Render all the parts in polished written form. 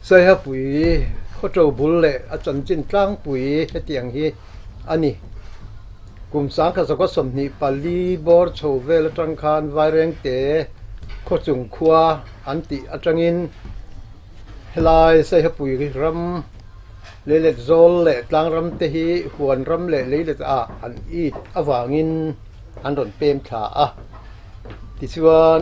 Saihapui khawṭo bul leh a chanchin tlangpui hetiang hi a ni. Kum 1924 bawr chho vel atang khan Vairengte khawchung khua an tih atangin helai Saihapui ram leilet zawl leh tlangram te hi huan ram leh leilet ah an it avangin an rawn pem thla a. Tichuan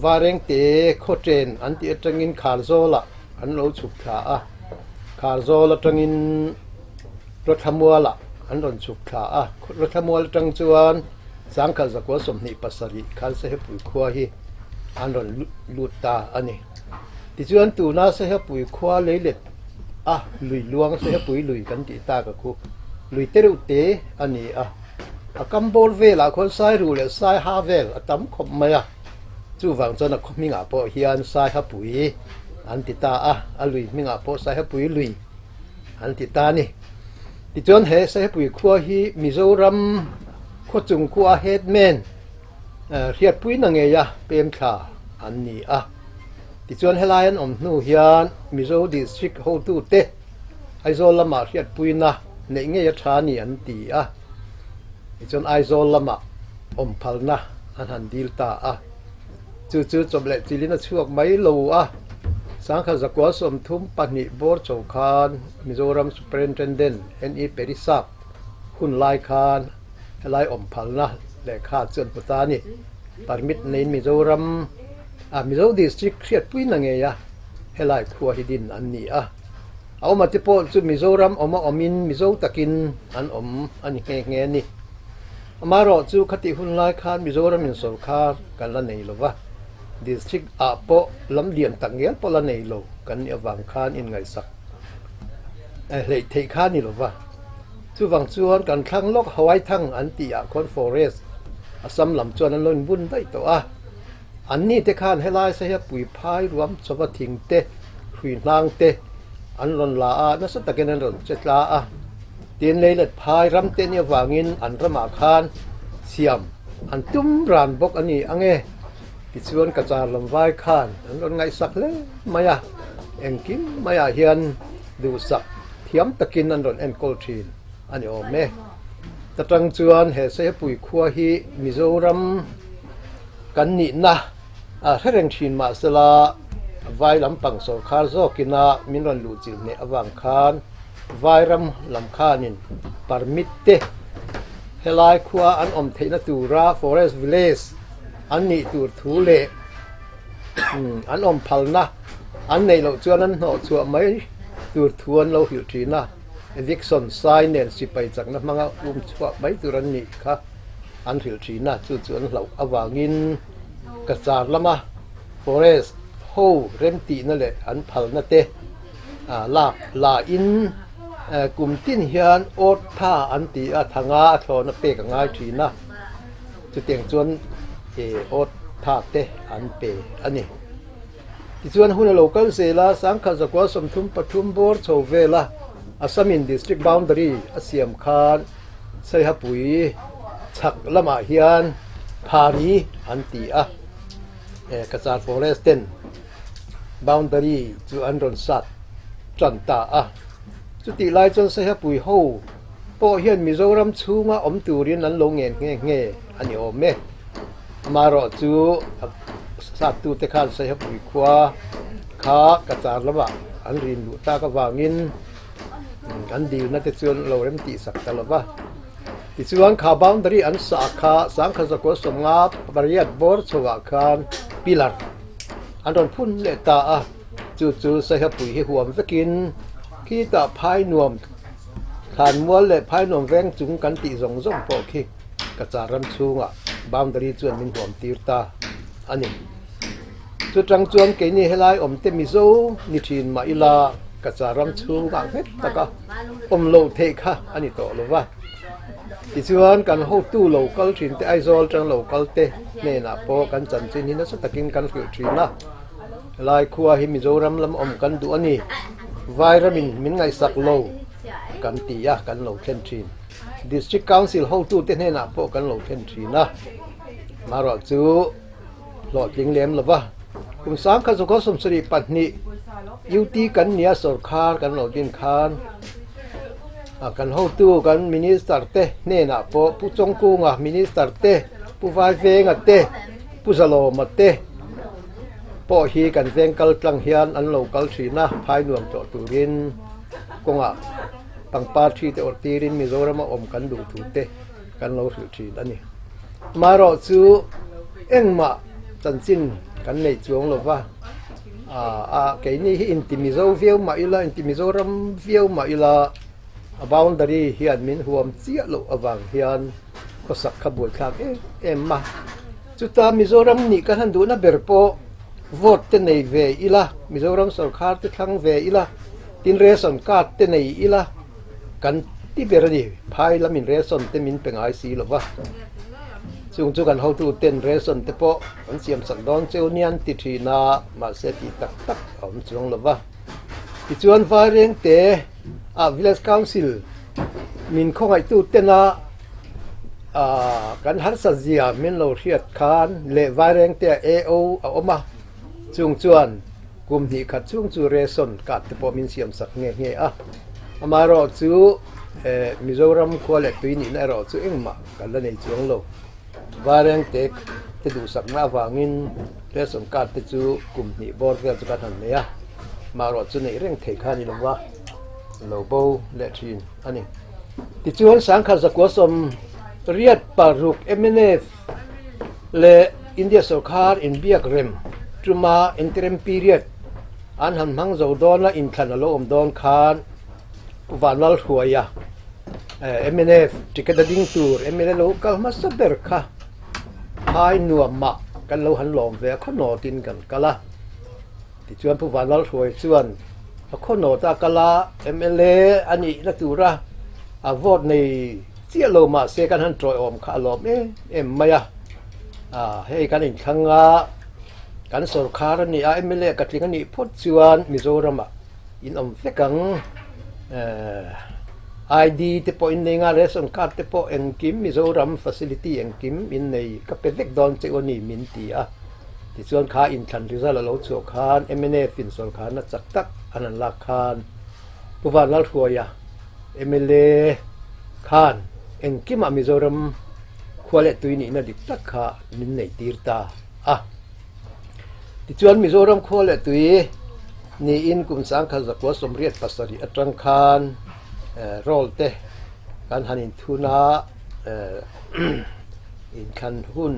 Vairengte khawchen an tih atangin Kharzawlah an lo chhuk thla a, Kharzawl atangin Rawthlamualah an rawn chhuk thla a, Rawthlamual atang chuan Sangkhat zakua 27 khan Sehepui khua hi an rawn lut ta a ni. Tichuan tuna Sehepui khua leilet a lui luang Sehepui lui kan tih tak a khu lui te reuh te a ni a, a kam bawr velah khuan Sairu leh Saiha vel a tam khawp mai a, chuvang chuan a khaw hmingah pawh hian Saihapui an ti ta a, a lui hmingah pawh Saihapui lui. an ti ta a ni. Tichuan he Sahepui khua hi Mizoram khawchung khua headman hriatpui na ngeia pem thla an ni a. Tichuan helai an awm hnu hian Mizo District hotute Aizawl lamah hriatpuina neih ngei a tha a ni an ti a. Tichuan Aizawl lamah awm phalna an han dil ta a. Chu chu chawp leh chilin a chhuak mai lo a, Sangkhat zakua 32 bawr chho khan Mizoram Superintendent NE Perisap hun lai khan helai awm phalna lehkha chu an hmu ta a ni. Permit neiin Mizoram ah Mizo District hriatpui na ngei a helai khua hi din an ni a. A awm ate pawh chu Mizoram awm a awmin Mizo takin an awm a ni nghe nghe a ni. Amaherawh chu khatih hun lai khan Mizoram in sawrkar kan la nei lo va, District ah pawh lam lian tak ngial pawh la nei lo kan nih avang khan inngaihsak hleih theih kha a ni lo va. Chuvang chuan kan thlang lawk Hawaii thang an tih ah khawn Forest Assam lam chuan an lo inbun daih tawh a. An ni te khan helai sahi a pui phai ruam chawva thing te, hrui hnang te an rawn la a, nasa takin an rawn che tla a. Tin leilet phai ram te nih avangin an ramah khan siam an tum ran bawk a ni ang e. Tichuan ka char lam vai khan an rawn ngaihsak hle mai a, engkim maiah hian duhsak thiam takin an rawn enkawl thin a ni awm e. Ta tang chuan he Sehepui khua hi Mizoram Kan nihna a hre reng thin mahsela vai lampang sawrkhar zawkina min rawn luh chilh hneh avang khan Vairam lam khanin permit te helai khua an awm theihna tura forest village an nih tur thu leh an awm phalna an neih loh chuan an hnawh chhuah mai tur thu an lo hrilh thin a, eviction sign nen sipai chakna hmanga um chhuah mai tur an nih kha. an hrilh thin a, chu chu an hlauh avangin Cachar lama forest ho remtihna leh an phalna te lak la in kum tin hian awt tha an ti a, thanga a thlawna pek a ngai thin a, chutiang chuan awt tha te an pe a ni. Tichuan hun a lo kal zel a, Sangkhat zakua 33 bawr chho vela Assam in district boundary a siam khan Saihapui chhak lamah hian Phari an ti a, Cachar forest ten boundary chu an rawn sat tan ta a. Chutih lai chuan Saihapui ho pawh hian Mizoram chhunga awm turin an lo ngen nghe nghe a ni awm e. Amaherawh chu sattute khan Saihapui khua kha Cachar lamah an rin luh tak avangin An dilna te chuan lo rem tih sak ta lo va. Tichuan kha boundary an sah kha sangkhat zakua 58 bawr chhoah khan pillar an rawn phun leh ta a, chu chu Saihapui hi huam vekin khitah phai nuam thlanmual leh phai nuam veng chung kan tih zawng zawng pawh khi Cachar ram chhungah boundary chuan min huam tir ta a ni. Chutang chuan keini helai awmte Mizo ni thin mah ila Cachar ram chhungah nghet taka awm lo theih kha a ni tawh lo va. Tichuan kan hotu lo kal thin te Aizawl atang lo kal te hnenah pawh kan chanchin hi nasa takin kan hrilh thin a. Helai khua hi Mizoram lam awm kan duh a ni, Vairamin min ngaihsak lo kan ti a kan lo thlen thin. District Council hotute hnenah pawh kan lo thlen thin a. Marawh chu. Hlawhtling lem lo va, kum 1972. UT kan nia sawrkhar kan lo din khan kan hotu kan minister te hnenah pawh Pu Chawngkunga minister te Pu Vaivenga te Pu Zalawma te pawh hi kan veng kal tlang hian an lo kal thin a, phai nuam tawh turin kawngah pangpar thi te awrh tirin Mizorama awm kan duh thu te kan lo hrilh thin a ni. Amaherawh chu engmah chanchin kan nei chuang lo va, a keini hi inti Mizo viau mah ila, inti Mizoram viau mah ila a boundary hian min huam chiah loh avang hian khawsak kha buaithlak em em a. Chuta Mizoram nih kan han duhna ber pawh vote te nei ve ila, Mizoram sawrkhar te thlang ve ila, tin ration card te nei ila kan ti ber a ni. Phai lamin ration te min pe ngai si lo va, chung chu kan hotu ten ration te pawh an siam sak dawn cheu nian ti thin a, mahse tih tak tak a awm chuang lo va. Tichuan Vairengte ah Village Council min khawngaihtu tena kan harsat zia min lo hriat khan leh Vairengte ah AO a awm a, chung chuan kum hnih khat chhung chu ration card te pawh min siam sak nghe nghe a. Amaherawh chu Mizoram khua leh tui nihna erawh chu engmah kan la nei chuang lo. Vairengte te duhsakna avangin ration card te chu kum hnih bawr vel chu kan han nei a, amaherawh chu neih reng thei kha a ni lo va, lo bo leh thin a ni. Tichuan Sangkhat Zakua 86 mnf leh India sawrkhar inbiak rem tuma interim period an han hmang zo dawn a, inthlan a lo awm dawn khan Pu Vanlalhruaia mnf ticket a ding tur mla lo kal hmasa ber kha phai nuam mah kan lo han lawm ve a, khaw nawtin kan kal a. Tichuan Pu Vanlalhruai chuan a khaw nawta kal a, mla a nihna tura a vote nei chiah lo mahse kan han tawiawm kha a lawm em em mai a. Hei kan inthlang a, kan sawrkhar a ni a, mla ka tling a nih phawt chuan Mizoramah in awm vek ang. ID te pawh in nei nga, ration card te pawh engkim Mizoram facility engkim in nei ka pe vek dawn che u a ni min ti a. Tichuan kha inthlan result a lo chhuah khan mnf in sawrkharna chak tak an han lak khan Pu Vanlalhruaia mla khan engkimah Mizoram khua leh tui nihna dik tak kha min neih tir ta a. Tichuan Mizoram khua leh tui niin kum 1987 atang khan roll te kan han inthun a, inthlan hun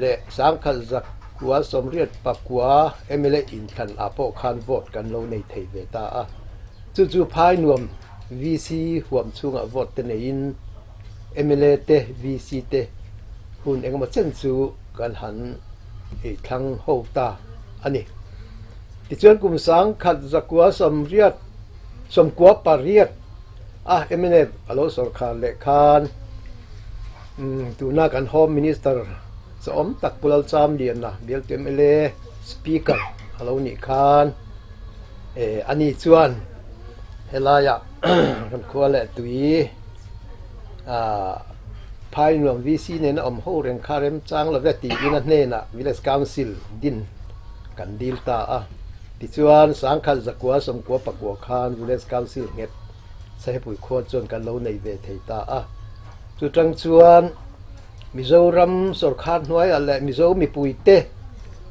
leh 1989 mla inthlan ah pawh khan vote kan lo nei thei ve ta a, chu chu phai nuam VC huam chhungah vote te neiin mla te VC te hun engemaw chen chu kan han thlang ho ta a ni. Tichuan kum 1998 a mnf a lo sawrkhar leh khan tuna kan Home Minister chawm tak Pu Lalchamliana bialtu mla Speaker a lo nih khan ani chuan helaiah kan khua leh tui phai nuam VC nena awm ho reng kha remchang lo ve tiin a hnenah Village Council din kan dil ta a. Tichuan, 1999 khan Village Council nghet Sahepui khua chuan kan lo nei ve thei ta a. Chutang chuan Mizoram sawrkhar hnuaiah leh Mizo mipuite,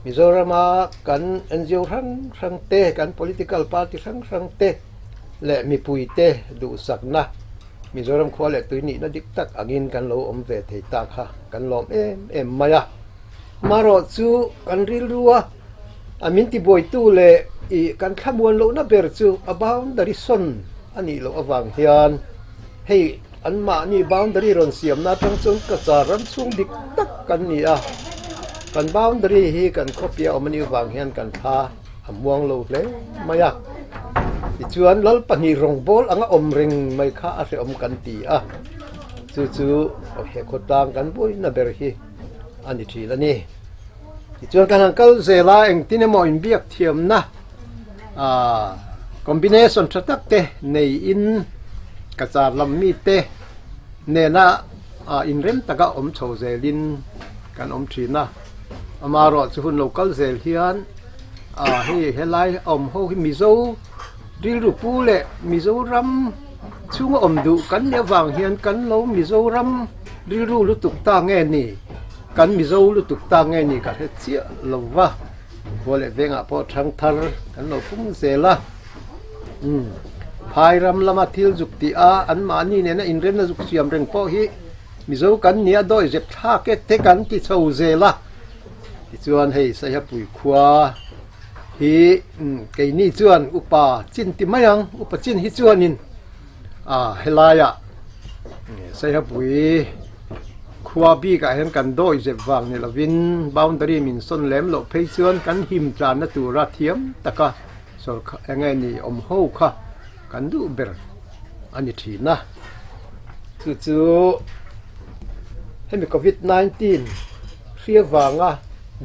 Mizorama kan NGO hrang hrang te, kan political party hrang hrang te leh mipuite duhsakna Mizoram khua leh tui nihna dik tak angin kan lo awm ve thei ta kha kan lawm em em mai a. Marawh chu kan rilru a. A min tibuaitu leh ih kan thlamuan lohna ber chu a boundary sawn a nih loh avang hian hei anmahni boundary rawn siamna atang chuan ka char ram chhung dik tak kan ni a, kan boundary hi kan khawpia awm a nih avang hian kan thla a muang lo hle mai a. Tichuan lal pahnih rawngbawl anga awm reng mai kha a hrehawm kan ti a, chu chu he khawtlang kan buaina ber hi a ni thin a ni. Tichuan kan han kal zel a, engtin emaw inbiak thiamna ah combination tha tak te neiin ka char lam mite nena ah inrem taka awm chho zelin kan awm thin a. Amaherawhchu hun lo kal zel hian. Ah hei helai awm ho hi Mizo rilru pu leh Mizoram chhunga awm duh kan nih avang hian kan lo Mizoram rilru lutuk ta nge ni kan Mizo lutuk ta nge ni ka hre chiah lo va khua leh vengah pawh thangthar kan lo pung zel a umm phai ram lama thil zuk tih a anmahni nena inremna zuk siam reng pawh hi Mizo kan nia dawi zep thlak e te kan ti chho zel a. Tichuan hei Saihapui khua hi keini chuan upa chin ti mai ang, upa chin hi chuanin ah helaiah Saihapui khua bikah hian kan dawi zep vang ni lovin boundary min sawn lem loh phei chuan kan him tlanna tura thiam taka sawrkar eng nge ni awm ho kha kan duh ber a ni thin a, chu chu. Hemi covid 19 hria vanga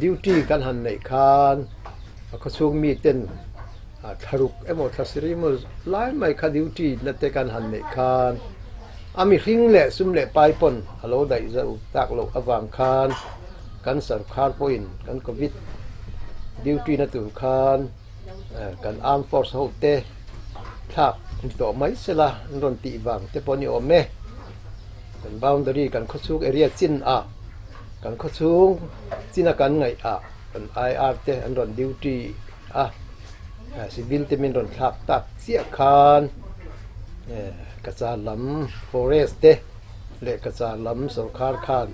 duty kan han neih khan a khawchhung miten thlaruk emaw thlasiri emaw lai mai kha duty na te kan han neih khan a mihring leh sum leh pai pawn a lo daih zo tak loh avang khan kan sarkar pawhin kan covid duty na tur khan kan armed force ho te thlak ni tawh mai sela an rawn tih vang te pawh a ni awm e. Kan boundary kan khawchhung area chin ah kan khawchhung china kan ngaih ah kan IR te an rawn duty a civil te min rawn thlak tak chiah khan ka char lam forest te leh ka char lam sawrkar khan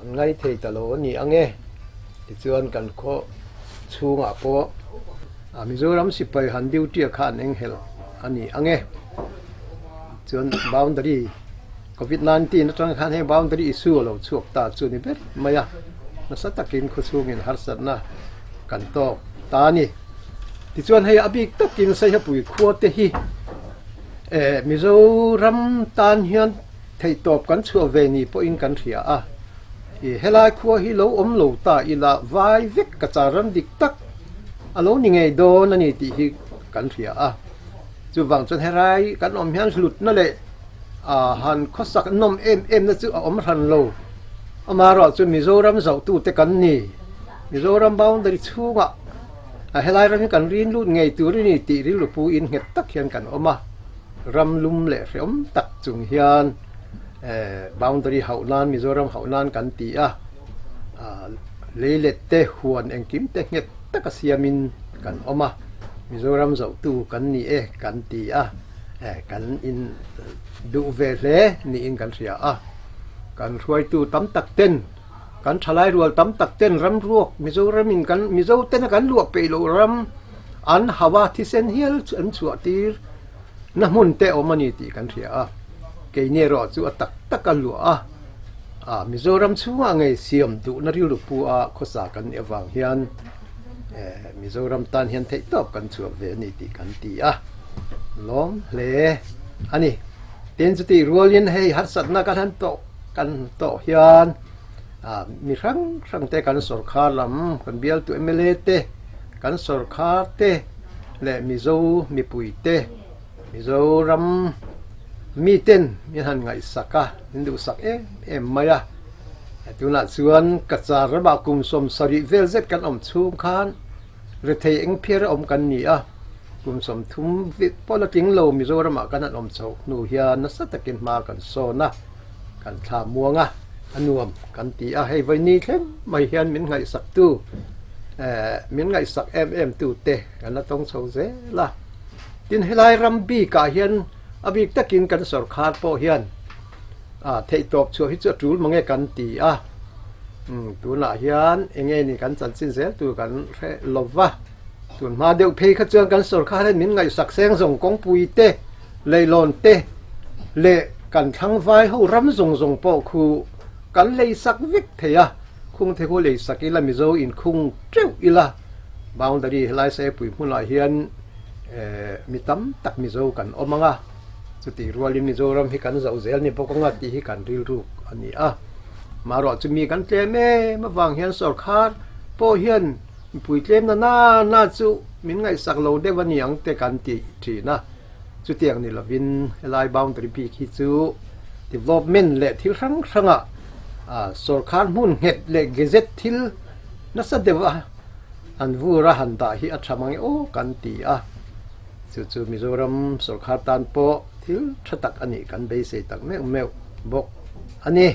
an ngai thei ta lo a ni ang e tichuan kan khaw chhungah pawh Mizoram sipai han duty ah khan enghelh a ni ang e. Chuan boundary covid 19 atang khan heng boundary issue a lo chhuak ta chu ni ber mai a, nasa takin khawchhungin harsatna kan tawk ta a ni. Tichuan hei a bik takin Saihapui khua te hi eh Mizoram tan hian theihtawp kan chhuah ve ni pawhin kan hria a, ih helai khua hi lo awm lo ta ila vai vek ka char ram dik tak a lo ni ngei dawn a ni tih hi kan hria a. Chuvang chuan helai kan awm hian hlutna leh han khawsak nawm em em na chu a awm hran lo. Amaherawh chu Mizoram zohtute kan ni. Mizoram boundary chhungah helai ram hi kan rin lut ngei tur a ni tih rilru pu in nghet tak hian kan awm a. Ram lum leh hreawm tak chung hian boundary hauh nan Mizoram hauh nan kan ti a. Leilet te huan engkim te nghet taka siamin kan awm a. Mizoram zohtu kan ni e kan ti a, kan in duh ve hle niin kan hria a. Kan hruaitu tam tak ten, kan thalai rual tam tak ten ram ruak Mizoram in kan Mizo tena kan luah peih loh ram an hau a, thisen hial an chhuah tir na hmun te awm a ni tih kan hria a. Keini erawh chu a tak tak a luah a, ah Mizoram chhungah ngei siam duhna rilru pu a khawsa kan nih avang hian, Mizoram tan hian theih tawp kan chhuak ve a ni tih kan ti a, lawm hle a ni. Tin chutih rualin hei harsatna kan han tawh kan tawh hian mi hrang hrang te kan sawrkhar lam kan bialtu mla te kan sawrkhar te leh Mizo mipui te Mizoram miten min han ngaihsak a min duhsak em em mai a. Tunah chuan ka char ramah kum 70 vel zet kan awm chhung khan rethei eng phiar a awm kan ni a, kum 30 pawh la tling lo Mizoramah kan han awm chhoh hnu hian nasa takin hma kan sawn a, kan thla muang a, a nuam kan ti a, hei vawiini thleng mai hian min ngaihsaktu eh min ngaihsak em em tu te kan la tawng chho zel a. Tin helai ram bikah hian a bik takin kan sawrkhar pawh hian Ah theihtawp chhuah hi chu a tul mange kan ti a, umm tunah hian eng nge ni kan chanchin zel tur kan hre lo va, tun hma deuh phei kha chuan kan sawrkhar hian min ngaihsak seng zawng kawngpui te, leilawn te leh kan thlang vai ho ram zawng zawng pawh khu kan leisak vek thei a, khung te khu leisak ila Mizo inkhung teuh ila boundary helai Saipui hmunah hian eh mi tam tak Mizo kan awm ang a. Chutih rualin Mizoram hi kan zoh zel ni bawk anga tih hi kan rilruk a ni a. Marawh chu mi kan tlem em avang hian sawrkhar pawh hian mipui tlem na na na chu min ngaihsak lo deuh a ni ang te kan ti thin a. Chutiang ni lovin helai boundary bik hi chu development leh thil hrang hrangah sawrkhar hmun nghet leh gazette thil nasa deuh a. An vur a han dah hi a tha mang e aw kan ti a, chu chu Mizoram sorkar tan pawh thil tha tak a nih kan beisei tak meuh meuh bawk a ni.